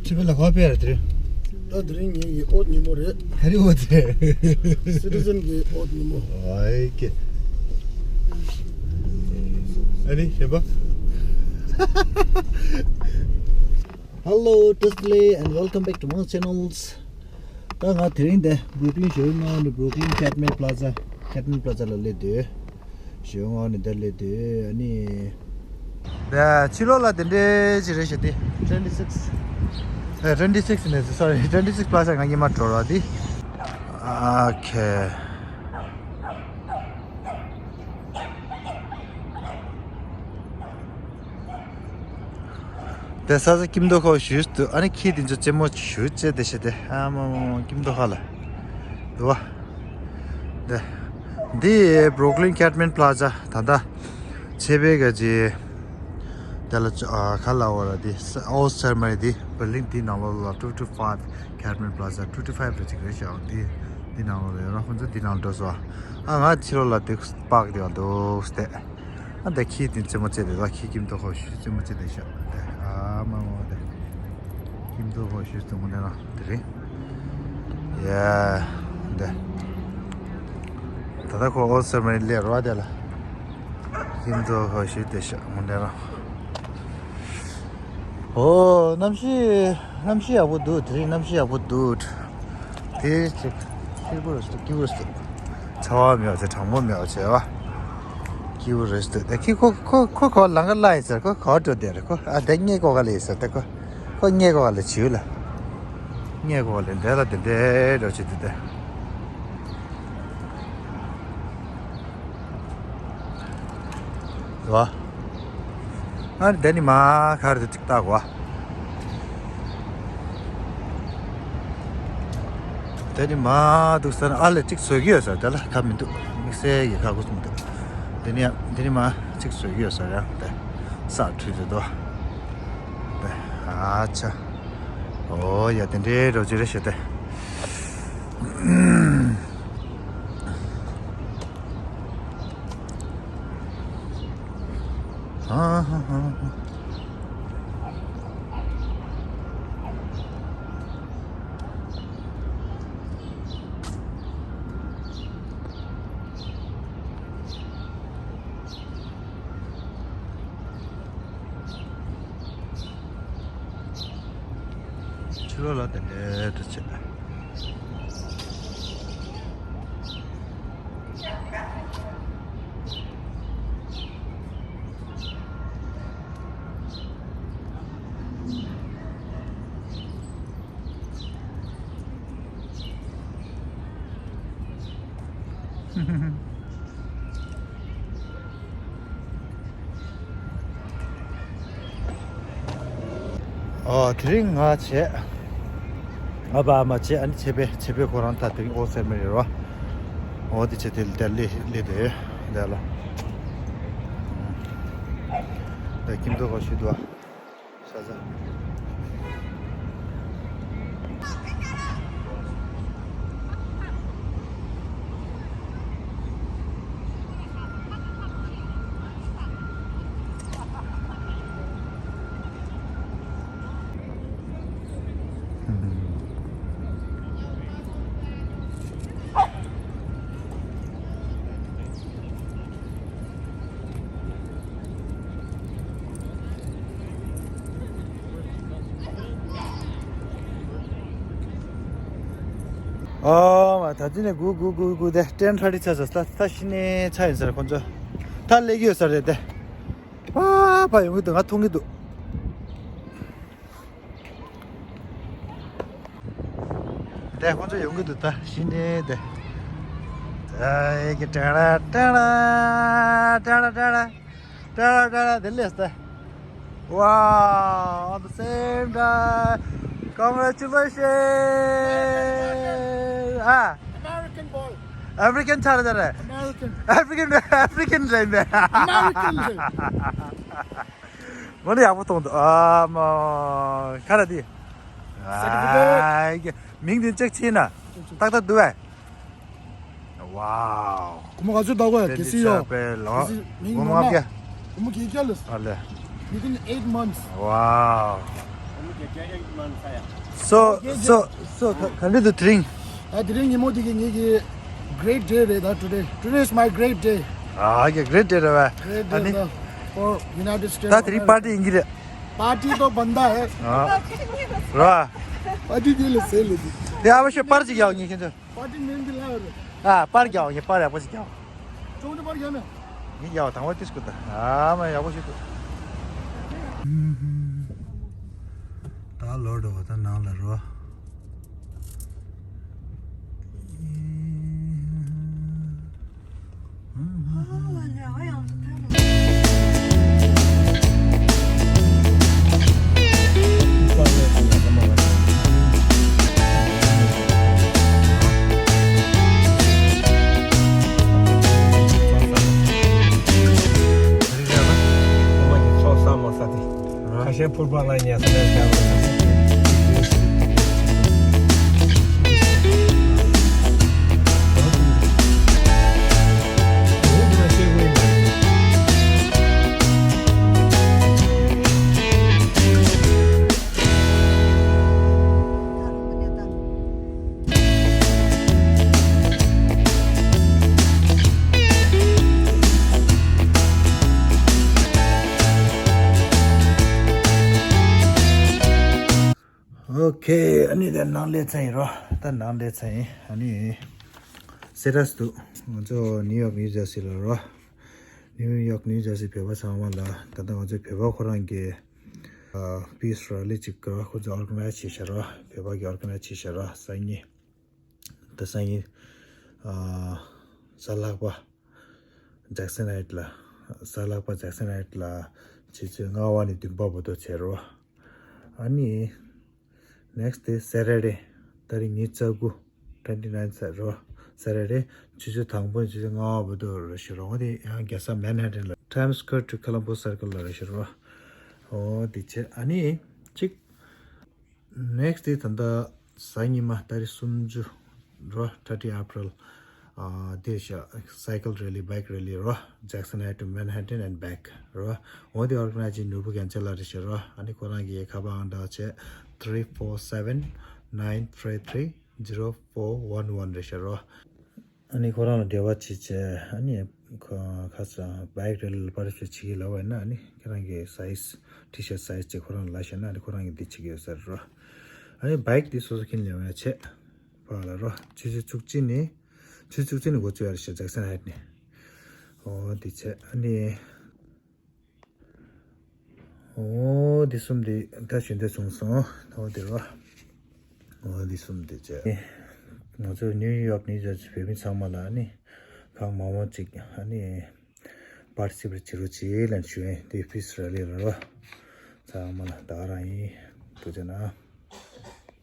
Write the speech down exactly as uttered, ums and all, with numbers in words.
ཁྱེད་ལ་ཧོ་པེ་ར་དེ། ད་དེ་རིང་ངེད་ཀྱི་ཨོད་ཉིན་མོ་རེད། ཧ་རི་ཨོད་རེད། སི་ཏི་ཟན་གྱི་ཨོད་ཉིན་མོ། ཨའི་ཀེ། ཨ་ནི་ཤེས་པ། Hello, Tesla, and welcome back to my channels. ད་ང་དེ་རིང་འདི་Brooklyn ཞོ་ནང་ནས་Brooklyn Cattleman Plaza, Cattleman Plaza ལ་སླེབས་འདུག་ཞོ་ནང་ནས་འདིར་སླེབས་འདུག་ཨ་ནི། ད་ཕྱི་ལོགས་ལ་དེ་འདྲའི་ཅིག་རེད་ཤག་དེ་twenty six། ཨ། twenty six ནས་sorry twenty six Plaza ང་ཉི་མ་འགྲོ་ར་དེ། ཨོ་ཁེ། དེ་ས་ས་ཀིམ་དོ་ཁོ་ཞུས་ཏུ་ཨ་ནི་ཁྱི་དེ་ཚོ་རྩེད་མོ་ཞུ་རྩེད་དེ་བྱེད་དེ་ཨ་མ་མ་མ་ཀིམ་དོ་ཁ་ལ་འདུག་བ། དེ་འདི་Brooklyn Cattleman Plaza ད་ལྟ་ཆེ་བའི་ག་ཅི་དེ་ལ་ཨ་ཁ་ལ་བ་ར་དེ་ཨོ་སར་མ་རེད་དེ་བྷི་ལིང་དེ་ནང་ལོགས་ལ two two five Cattleman Plaza two two five རེད་ཅིག་རེད་ཤག་དེ་དེ་ནང་ལོགས་ལ་ཡོད་ར་ཁོང་ཚོ་དེ་ནང་འགྲོ་སོང་ཨ་ང་ཕྱི་ལོགས་ལ་དེ་པག་དེ་བ་འདུག་སྟེ། ཨ་འདི་ཁྱི་དེ་རྩེད་མོ་རྩེ་དེ་ལ་ཁྱི་ཀིམ་ཏོ་ཁོ་ཞུ་རྩེད་མོ་རྩེ་དེ་ཤག་དེ་ཨ་མ་མ་དེ་ཀིམ་ཏོ་ཁོ་ཞུ་རྩེད་མོ་དེ་ལ་དེ་རེད། ཡ་དེ་ད་ལྟ་ཁོ་ཨོ་སེ་མ་ནི་ལས་རོ་དེ་ལ་ཀིམ་ཏོ་ཁོ་ཞུ་དེ་ཤག་མོ་དེ་ལ། ཨོ་གནམ་གཤིས་གནམ་གཤིས་ཡག་པོ་འདུག་དེ་རིང་གནམ་གཤིས་ཡག་པོ་འདུག་དེ་ཅིག་སྐྱིད་པོ་རེད་སྐྱིད་པོ་རེད། ཚ་བ་མེད་པ་བྱས་གྲང་མོ་མེད་པ་བྱས་པ། སྐྱིད་པོ་རེད་ཟེར་ཏེ་ཁྱི་ཁོ་ཁོ་ཁོ་ཁོ་ལང་ཀ་ལ་ཡིན་ཟེར། ཁོ་ག་བ་འགྲོ་བསྡད་རེད། ཁོ་ཨ་དེ་སྔས་ཀོ་ག་ལ་ཡིན་ཟེར་ཏེ་ཁོ་ཁོ་སྔས་ཀོ་ག་ལ་བྱིའུ་ལ་སྔས་ཀོ་ག་ལ་འདས་ལ་དེ་འདྲའི་འགྲོ་བྱེད་དེ་དེ། རེད་བ། ཨ་ནི་དེ་ནི་མ་ཁར་དུ་ཅིག་བལྟ་གོ། དེ་ནི་མ་འདུག་ས་ན་ཨ་ལས་ཅིག་བཟོས་ཀྱི་ཡོད་ས་དེ་ལ་ཁ་མི་འདུག་དམིགས་བསལ་གྱི་ཁ་ཁུ་མི་འདུག་དེ་ནི་དེ་ནི་མ་ཅིག་བཟོས་ཀྱི་ཡོད་ས་རེད་དེ་ས་ཁྲུས་དེ་དོ། དེ་ཨ་ཆ། ཨོ་ཡ་དེ་འདྲའི་རོ་ཅི་རེ་བྱེད་དེ། ཕྱི་ལོགས་ལ་དེ་འདྲའི་འདྲ་བྱེད། ཨོ་དེ་རིང་ང་བྱས། ང་བ་མ་བྱས་ཨ་ནི་ཆེ་པེ་ཆེ་པེ་ཁོ་རང་ད་དེ་རིང་ཨོ་སེ་མེ་རེད་བ། ཨོ་དེ་བྱས་དེ་ལ་སླེབས་སླེབས་དེ་འདས་ལ། ད་ཁྱིམ་ཐོག་ག་ཞུ་དུ་བ། ས་ས། ཨོ་མ་ད་ཅི་ནས་སྒུག་སྒུག་སྒུག་སྒུག་དེ་ཏྲེན་ཁྲ་ཏི་ཆ་ས་ད་ད་ཤི་ནས་ཆ་ཡིན་ཟེར་ཁོང་ཚོ་ད་སླེབས་ཀྱི་ཡོད་ས་རེད་དེ། ཕ་ཕ་ཡོང་གི་འདུག་ང་མཐོང་གི་འདུག་དེ་ཁོང་ཚོ་ཡོང་གི་འདུག་ད་ཤི་ནས་དེ། ཨེ་ཀྱི་ཏྲ་ར་ཏྲ་ར་ཏྲ་ར་ཏྲ་ར་ཏྲ་ར་ཏྲ་ར་དེ་ལས་ད། Wow, on the same time. Congratulations. Ah, American boy. African ཆར་དེ་རེད། American. African African རེད་མེད། American རེད། ངོ་ནས་ཡག་པོ་གཏོང་འདུག་ཨ་མ། ཁ་ར་དེ། Certificate. ཨ་ཡ། མིང་དེ་ཅེག་བྱས་ན་ཏག་ཏག་འདུག་བས། Wow. ཁོ་མོ་ག་ཚོད་འདུག་གས། དེ་སི་ཡོ། དེ་སི་མིང་ངོ་མ་ངོ་མ་བརྒྱ། ཁོ་མོ་གི་རྒྱ་ལས། ཨ་ལས། Within eight months. Wow. So, so, so, ག- ག་འདྲ་འདུག་དེ་རིང་། ད་དེ་རིང་ཉིན་མོ་འདི་གི་ངེད་ཀྱི་great day རེད་ད། Today, today is my great day. ཨ་ཀེ་great day རེད་བས། Great day ཨ་ནི་ད། For United States ད་དེ་རིང་པར་ཊི་ཡིན་གྱི་རེད། Party तो बनता है. ཨ་ར། Party དེ་ལས་སེ་ལས་འདི། དེ་ཨ་བ་ཤོ་པར་ཅིག་རྒྱག་ངེས་ཁྱེད་ཚོ། Party མིན་འདི་ལ་རེད། ཨ་པར་རྒྱག་ངེས་པར་ཡག་པོ་ཅིག་རྒྱག་ཅོང་ཏེ་པར་རྒྱག་ནས། ངས་རྒྱག་དང་བ་ཏིས་ཀུ་ད་ཨ་མ་ཡག་པོ་ཞིག་འདུག་ད་ལོར་འགྲོ་བ་ད་ནང་ལ་རོ། ཁ་ཤས་ཕུར་པ་ལ་ཉལ་ས་ལ་བཞག་ཨོ་ཁེ། ཨ་ནི་ད་ནང་སླེབས་ཚར་ཡིན་རོ། ད་ནང་སླེབས་ཚར་ཡིན། ཨ་ནི་སེ་ར་སི་འདུག་ང་ཚོ་ནིའུ་ཡོག་ནིའུ་ཇར་སི་ལ་རོ། ནིའུ་ཡོག་ནིའུ་ཇར་སི་བོད་པ་ཚང་མ་ལ་ད་ལྟ་ང་ཚོའི་བོད་པ་ཁོ་རང་གི་ཨ་peace rally ཅིག་རོ། ཁོ་ཚོ་organize བྱས་ཤག་རོ། བོད་པ་གི་organize བྱས་ཤག་རོ། སང་ཉིན། ད་སང་ཉིན་ཨ་གཟའ་ལྷག་པ་ཇེག་སན་ཧའེཊ་ལ། གཟའ་ལྷག་པ་ཇེག་སན་ཧའེཊ་ལ་ཆུ་ཚོད་ལྔ་པ་ནས་བདུན་པ་བར་དུ་བྱས་རོ། ཨ་ནི་next day Saturday ད་རིང་ཉི་ཤུ་རྩ་དགུ twenty nine རོ། Saturday ཆུ་ཚོད་དང་པོ་ནས་ཆུ་ཚོད་ལྔ་པ་བར་དུ་རོ་ཞེས་རོ། འོ་དེ་ཡང་རྒྱལ་ས་མན་ཧ་ཊན་ལ་Times Square to Columbus Circle ལ་རོ་ཞེས་རོ། འོ་དེ་བྱས། ཨ་ནི་གཅིག next day ད་ལྟ་གཟའ་ཉི་མ་ཏ་རིག་སུམ་ཅུ་རོ། thirty April ཨ་དེ་ཤ་cycle rally, bike rally རོ། Jackson Heights to Manhattan and back རོ། འོ་དེ་organize ནོར་བུ་རྒྱལ་མཚན་ལགས་རེད་ཤག་རོ། ཨ་ནི་ཁོ་རང་གི་ཁ་པར་ཨང་གྲངས་བྱས་three four seven nine three three zero four one one རེད་ཤག་རོ། ཨ་ནི་ཁོ་རང་ལ་འབྲེལ་བ་བྱེད་བྱས། ཨ་ནི་ཁ་ཁ་སང་bike rally ལ་participate བྱེད་ཀྱི་ལབ་པ་ཡིན་ན། ཨ་ནི་ཁྱེད་རང་གི་size, T-shirt size ཅིག་ཁོ་རང་ལ་བཤད་ན། ཨ་ནི་ཁོ་རང་གིས་འདི་བྱེད་ཀྱི་ཡོད་ས་རེད་རོ། ཨ་ནི་bike འདི་སོ་སོ་ཁྱེར་ནས་ཡོང་ཡ་བྱས་པ་ལ་རོ། ཆུ་ཚོད་བཅུ་གཅིག་ནས་ཆུ་ཚོད་བཅུ་གཅིག་ནས་འགོ་བཙུགས་ཡ་རེད་ཤག Jackson Heights ནས། འོ་འདི་བྱས། ཨ་ནི། འོ་འདི་གསུམ་འདི་ད་ཞུ་འདོད་བྱུང་སོང་། འོ་འདི་རོ། འོ་འདི་གསུམ་འདི་བྱས། ང་ཚོ་ནིའུ་ཡོག་ནིའུ་ཇར་སི་བོད་མི་ཚང་མ་ལ་ཨ་ནི་གང་མང་མང་ཅིག་ཨ་ནི་participate བྱེད་རོགས་བྱེད་ལབ་ཞུ་ཡིན། དེ་peace rally རེད་རོ། ཚང་མ་ལ་ད་ག་རང་ཡིན། ཐུགས་རྗེ་གནང་།